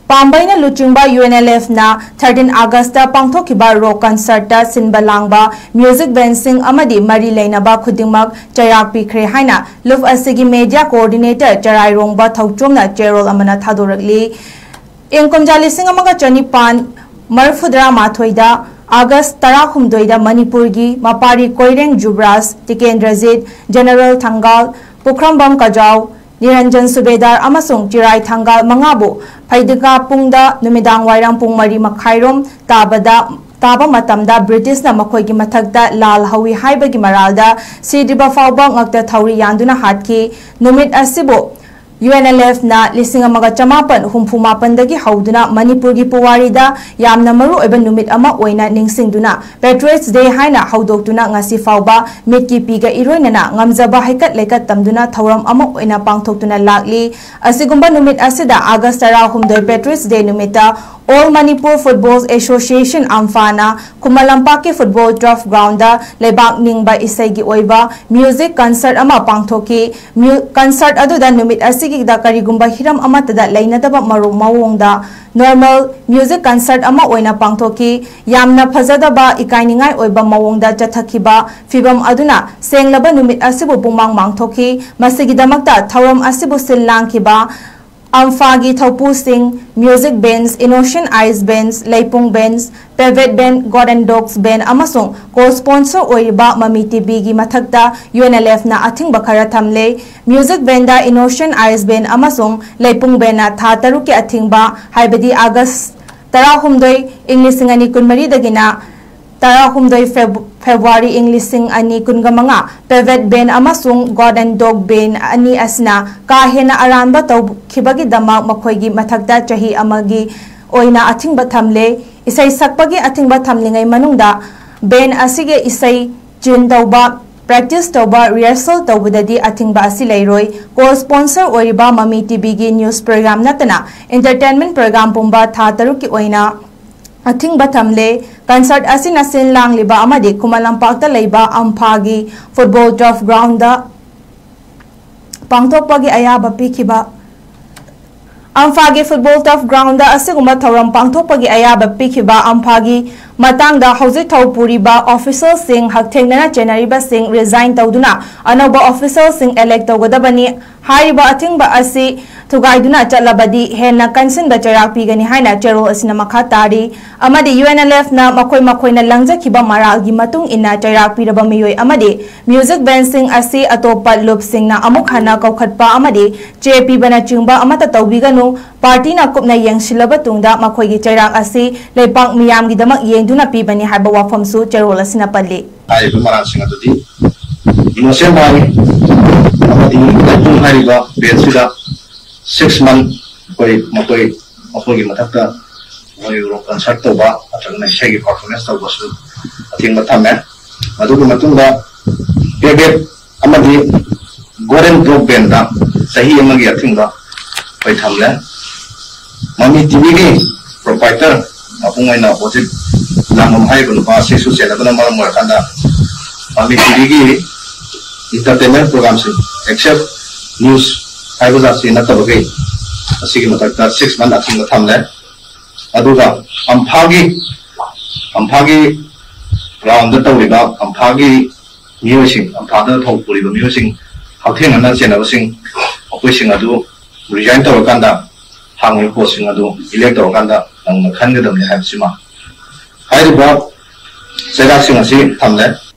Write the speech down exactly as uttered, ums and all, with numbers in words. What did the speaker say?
ꯄꯥꯝꯕꯩꯅ ꯂꯨꯆꯤꯡꯕ UNLFꯅ thirteen Augustꯇ ꯄꯥꯡꯊꯣꯛꯈꯤꯕ rock concertꯇ ꯁꯤꯟꯕ ꯂꯥꯡꯕ music bandꯁꯤꯡ ꯑꯃꯗꯤ ꯃꯔꯤ ꯂꯩꯅꯕ ꯈꯨꯗꯤꯡꯃꯛ ꯆꯩꯔꯥꯛ ꯄꯤꯈ꯭ꯔꯦ ꯍꯥꯏꯅ ꯂꯨꯞ ꯑꯁꯤꯒꯤ media coordinator ꯆꯔꯥꯏꯔꯣꯡꯕ ꯊꯧꯆꯣꯝꯅ ꯆꯦꯔꯣꯜ ꯑꯃꯅ ꯊꯥꯗꯣꯔꯛꯂꯤ꯫ ꯏꯪ ꯀꯨꯝꯖꯥ ꯂꯤꯁꯤꯡ ꯑꯃꯒ ꯆꯅꯤꯄꯥꯟ ꯃꯔꯤꯐꯨꯇꯔꯥ ꯃꯥꯊꯣꯏꯗ August ꯇꯔꯥꯍꯨꯝꯗꯣꯏꯗ ꯃꯅꯤꯄꯨꯔꯒꯤ ꯃꯄꯥꯔꯤ ꯀꯣꯏꯔꯦꯡ ꯖꯨꯕ꯭ꯔꯥꯖ, ꯇꯤꯀꯦꯟꯗ꯭ꯔꯖꯤꯠ, General ꯊꯪꯒꯥꯜ, ꯄꯨꯈ꯭ꯔꯝꯕꯝ ꯀꯖꯥꯎ, ꯅꯤꯔꯟꯖꯟ ꯁꯨꯕꯦꯗꯥꯔ ꯑꯃꯁꯨꯡ ꯆꯤꯔꯥꯏ ꯊꯪꯒꯥꯜ ꯃꯉꯥꯕꯨ ꯐꯩꯗꯤꯡꯒꯥ ꯄꯨꯡꯗ ꯅꯨꯃꯤꯗꯥꯡ ꯋꯥꯏꯔꯝ ꯄꯨꯡ ꯃꯔꯤ ꯃꯈꯥꯏꯔꯣꯝ ꯇꯥꯕꯗ, ꯇꯥꯕ ꯃꯇꯝꯗ ꯕ꯭ꯔꯤꯇꯤꯁꯅ ꯃꯈꯣꯏꯒꯤ ꯃꯊꯛꯇ ꯂꯥꯜ ꯍꯧꯏ ꯍꯥꯏꯕꯒꯤ ꯃꯔꯥꯜꯗ ꯁꯤꯗ꯭ꯔꯤꯕ ꯐꯥꯎꯕ ꯉꯛꯇ ꯊꯧꯔꯤ ꯌꯥꯟꯗꯨꯅ ꯍꯥꯠꯈꯤ꯫ ꯅꯨꯃꯤꯠ ꯑꯁꯤꯕꯨ UNLFꯅ ꯂꯤꯁꯤꯡ ꯑꯃꯒ ꯆꯃꯥꯄꯟ ꯍꯨꯝꯐꯨ ꯃꯥꯄꯟꯗꯒꯤ ꯍꯧꯗꯨꯅ ꯃꯅꯤꯄꯨꯔꯒꯤ ꯄꯨꯋꯥꯔꯤꯗ ꯌꯥꯝꯅ ꯃꯔꯨ ꯑꯣꯏꯕ ꯅꯨꯃꯤꯠ ꯑꯃ ꯑꯣꯏꯅ ꯅꯤꯡꯁꯤꯡꯗꯨꯅ Patriots Day ꯍꯥꯏꯅ ꯍꯧꯗꯣꯛꯇꯨꯅ ꯉꯁꯤ ꯐꯥꯎꯕ ꯃꯤꯠꯀꯤ ꯄꯤꯒ ꯏꯔꯣꯏꯅꯅ ꯉꯝꯖꯕ ꯍꯩꯀꯠ ꯂꯩꯀꯠ ꯇꯝꯗꯨꯅ ꯊꯧꯔꯝ ꯑꯃ ꯑꯣꯏꯅ ꯄꯥꯡꯊꯣꯛꯇꯨꯅ ꯂꯥꯛꯂꯤ꯫ ꯑꯁꯤꯒꯨꯝꯕ ꯅꯨꯃꯤꯠ ꯑꯁꯤꯗ August ꯇꯔꯥꯍꯨꯝꯗꯣꯏ Patriots Day ꯅꯨꯃꯤꯠꯇ All Manipur Football Association, ꯑꯝꯐꯥꯅ ꯈꯨꯃꯟ ꯂꯝꯄꯥꯛꯀꯤ football turf groundꯗ ꯂꯩꯕꯥꯛ ꯅꯤꯡꯕ ꯏꯁꯩꯒꯤ ꯑꯣꯏꯕ music concert ꯑꯃ ꯄꯥꯡꯊꯣꯛꯈꯤ꯫ Mu-, concert ꯑꯗꯨꯗ ꯅꯨꯃꯤꯠ ꯑꯁꯤꯒꯤꯗ ꯀꯔꯤꯒꯨꯝꯕ ꯍꯤꯔꯝ ꯑꯃꯠꯇꯗ ꯂꯩꯅꯗꯕ ꯃꯔꯨ-, ꯃꯑꯣꯡꯗ normal music concert ꯑꯃ ꯑꯣꯏꯅ ꯄꯥꯡꯊꯣꯛꯈꯤ꯫ ꯌꯥꯝꯅ ꯐꯖꯗꯕ, ꯏꯀꯥꯏꯅꯤꯡꯉꯥꯏ ꯑꯣꯏꯕ ꯃꯑꯣꯡꯗ ꯆꯠꯊꯈꯤꯕ ꯐꯤꯚꯝ ꯑꯗꯨꯅ ꯁꯦꯡꯂꯕ ꯅꯨꯃꯤꯠ ꯑꯁꯤꯕꯨ ꯄꯨꯡꯃꯥꯡ ꯃꯥꯡꯊꯣꯛꯈꯤ꯫ ꯃꯁꯤꯒꯤꯗꯃꯛꯇ ꯊꯧꯔꯝ ꯑꯁꯤꯕꯨ ꯁꯤꯜ ꯂꯥꯡꯈꯤꯕ ꯑꯝꯐꯥꯒꯤ ꯊꯧꯄꯨꯁꯤꯡ, music bands, Innocent Eyes Bands, ꯂꯩꯄꯨꯡ Bands, Paved Band, God and Dogs Band ꯑꯃꯁꯨꯡ co-sponsor ꯑꯣꯏꯔꯤꯕ ꯃꯃꯤ TVꯒꯤ ꯃꯊꯛꯇ UNLFꯅ ꯑꯊꯤꯡꯕ ꯈꯔ ꯊꯝꯂꯦ꯫ Music bandꯗ Innocent Eyes Band ꯑꯃꯁꯨꯡ ꯂꯩꯄꯨꯡ Bandꯅ ꯊꯥ ꯇꯔꯨꯛꯀꯤ ꯑꯊꯤꯡꯕ, ꯍꯥꯏꯕꯗꯤ August ꯇꯔꯥꯍꯨꯝꯗꯣꯏ, ꯏꯪ ꯂꯤꯁꯤꯡ ꯑꯅꯤ ꯀꯨꯟꯃꯔꯤꯗꯒꯤꯅ ꯇꯔꯥꯍꯨꯝꯗꯣꯏ Feb-, February ꯏꯪ ꯂꯤꯁꯤꯡ ꯑꯅꯤ ꯀꯨꯟꯒ ꯃꯉꯥ, Paved Band ꯑꯃꯁꯨꯡ God and Dog Band ꯑꯅꯤ ꯑꯁꯤꯅ ꯀꯥ ꯍꯦꯟꯅ ꯑꯔꯥꯟꯕ ꯇꯧꯈꯤꯕꯒꯤꯗꯃꯛ ꯃꯈꯣꯏꯒꯤ ꯃꯊꯛꯇ ꯆꯍꯤ ꯑꯃꯒꯤ ꯑꯣꯏꯅ ꯑꯊꯤꯡꯕ ꯊꯝꯂꯦ꯫ ꯏꯁꯩ ꯁꯛꯄꯒꯤ ꯑꯊꯤꯡꯕ ꯊꯝꯂꯤꯉꯩ ꯃꯅꯨꯡꯗ band ꯑꯁꯤꯒꯤ ꯏꯁꯩ tune ꯇꯧꯕ, practice ꯇꯧꯕ, rehearsal ꯇꯧꯕꯗꯗꯤ ꯑꯊꯤꯡꯕ ꯑꯁꯤ ꯂꯩꯔꯣꯏ꯫ Co-sponsor ꯑꯣꯏꯔꯤꯕ ꯃꯃꯤ TVꯒꯤ news program ꯅꯠꯇꯅ entertainment program ꯄꯨꯝꯕ ꯊꯥ ꯇꯔꯨꯛꯀꯤ ꯑꯣꯏꯅ ꯑꯊꯤꯡꯕ ꯊꯝꯂꯦ꯫ Concert ꯑꯁꯤꯅ ꯁꯤꯟ ꯂꯥꯡꯂꯤꯕ ꯑꯃꯗꯤ ꯈꯨꯃꯟ ꯂꯝꯄꯥꯛꯇ ꯂꯩꯕ ꯑꯝꯐꯥꯒꯤ football turf groundꯗ ꯄꯥꯡꯊꯣꯛꯄꯒꯤ ꯑꯌꯥꯕ ꯄꯤꯈꯤꯕ ꯑꯝꯐꯥꯒꯤ football turf ground ꯑꯁꯤꯒꯨꯝꯕ ꯊꯧꯔꯝ ꯄꯥꯡꯊꯣꯛꯄꯒꯤ ꯑꯌꯥꯕ ꯄꯤꯈꯤꯕ ꯑꯝꯐꯥꯒꯤ ꯃꯇꯥꯡꯗ ꯍꯧꯖꯤꯛ ꯊꯧ ꯄꯨꯔꯤꯕ officialꯁꯤꯡ ꯍꯛꯊꯦꯡꯅꯅ ꯆꯦꯟꯅꯔꯤꯕꯁꯤꯡ resign ꯇꯧꯗꯨꯅ ꯑꯅꯧꯕ officialꯁꯤꯡ elect ꯇꯧꯒꯗꯕꯅꯤ꯫ ꯍꯥꯏꯔꯤꯕ ꯑꯊꯤꯡꯕ ꯑꯁꯤ ꯊꯨꯒꯥꯏꯗꯨꯅ ꯆꯠꯂꯕꯗꯤ ꯍꯦꯟꯅ ꯀꯟꯁꯤꯟꯕ ꯆꯩꯔꯥꯛ ꯄꯤꯒꯅꯤ ꯍꯥꯏꯅ ꯆꯦꯔꯣꯜ ꯑꯁꯤꯅ ꯃꯈꯥ ꯇꯥꯔꯤ꯫ ꯑꯃꯗꯤ UNLFꯅ ꯃꯈꯣꯏ ꯃꯈꯣꯏꯅ ꯂꯪꯖꯈꯤꯕ ꯃꯔꯥꯜꯒꯤ ꯃꯇꯨꯡ ꯏꯟꯅ ꯆꯩꯔꯥꯛ ꯄꯤꯔꯕ ꯃꯤꯑꯣꯏ ꯑꯃꯗꯤ music bandꯁꯤꯡ ꯑꯁꯤ ꯑꯇꯣꯞꯄ ꯂꯨꯞꯁꯤꯡꯅ ꯑꯃꯨꯛ ꯍꯟꯅ ꯀꯧꯈꯠꯄ ꯑꯃꯗꯤ ꯆꯦ ꯄꯤꯕꯅꯆꯤꯡꯕ ꯑꯃꯠꯇ ꯇꯧꯕꯤꯒꯅꯨ꯫ Partyꯅ ꯀꯨꯞꯅ ꯌꯦꯡꯁꯤꯜꯂꯕ ꯇꯨꯡꯗ ꯃꯈꯣꯏꯒꯤ ꯆꯩꯔꯥꯛ ꯑꯁꯤ ꯂꯩꯄꯥꯛ ꯃꯤꯌꯥꯝꯒꯤꯗꯃꯛ ꯌꯦꯡꯗꯨꯅ ꯄꯤꯕꯅꯤ ꯍꯥꯏꯕ ꯋꯥꯐꯝꯁꯨ ꯆꯦꯔꯣꯜ ꯑꯁꯤꯅ ꯄꯜꯂꯤ꯫ ꯍꯥꯏꯔꯤꯕ ꯃꯔꯥꯜꯁꯤꯡ ꯑꯗꯨꯗꯤ ꯏꯅꯣꯁꯦꯟ ꯃꯥꯏ ꯑꯃꯗꯤ ꯂꯩꯄꯨꯡ ꯍꯥꯏꯔꯤꯕ bandꯁꯤꯗ six month ꯑꯩꯈꯣꯏ ꯃꯈꯣꯏ ꯃꯈꯣꯏꯒꯤ ꯃꯊꯛꯇ ꯃꯣꯏ rock concert ꯇꯧꯕ ꯅꯠꯇ꯭ꯔꯒꯅ ꯏꯁꯩꯒꯤ performance ꯇꯧꯕꯁꯨ ꯑꯊꯤꯡꯕ ꯊꯝꯃꯦ꯫ ꯑꯗꯨꯒꯤ ꯃꯇꯨꯡꯗ ꯄꯦꯕꯦꯠ ꯑꯃꯗꯤ ꯒꯣꯜꯗꯟ ꯕ꯭ꯂꯣꯛ ꯕꯦꯟꯗ ꯆꯍꯤ ꯑꯃꯒꯤ ꯑꯊꯤꯡꯕ ꯑꯩꯈꯣꯏ ꯊꯝꯂꯦ꯫ ꯃꯃꯤ ꯇꯤꯚꯤꯒꯤ proprietor ꯃꯄꯨꯡ ꯑꯣꯏꯅ ꯑꯣꯖꯤꯠ ꯂꯥꯡꯕꯝ ꯍꯥꯏꯔꯤꯕ ꯅꯨꯄꯥ ꯑꯁꯤꯁꯨ ꯆꯦꯟꯅꯕꯅ ꯃꯔꯝ ꯑꯣꯏꯔꯀꯥꯟꯗ ꯃꯃꯤ ꯇꯤꯚꯤꯒꯤ entertainment programꯁꯤꯡ except news ꯍꯥꯏꯕ ꯖꯥꯠꯁꯤ ꯅꯠꯇꯕꯈꯩ ꯑꯁꯤꯒꯤ ꯃꯊꯛꯇ six month ꯑꯊꯤꯡꯕ ꯊꯝꯂꯦ꯫ ꯑꯗꯨꯒ ꯑꯝꯐꯥꯒꯤ ꯑꯝꯐꯥꯒꯤ groundꯗ ꯇꯧꯔꯤꯕ ꯑꯝꯐꯥꯒꯤ ꯃꯤꯑꯣꯏꯁꯤꯡ, ꯑꯝꯐꯥꯗ ꯊꯧ ꯄꯨꯔꯤꯕ ꯃꯤꯑꯣꯏꯁꯤꯡ, ꯍꯛꯊꯦꯡꯅꯅ ꯆꯦꯟꯅꯕꯁꯤꯡ, ꯃꯈꯣꯏꯁꯤꯡ ꯑꯗꯨ resign ꯇꯧꯔꯀꯥꯟꯗ ꯍꯥꯡꯉꯤꯕ postꯁꯤꯡ ꯑꯗꯨ elect ꯇꯧꯔꯀꯥꯟꯗ ꯅꯧꯅ ꯈꯟꯒꯗꯕꯅꯤ ꯍꯥꯏꯕꯁꯤꯃ ꯍꯥꯏꯔꯤꯕ ꯆꯩꯔꯥꯛꯁꯤꯡ ꯑꯁꯤ ꯊꯝꯂꯦ꯫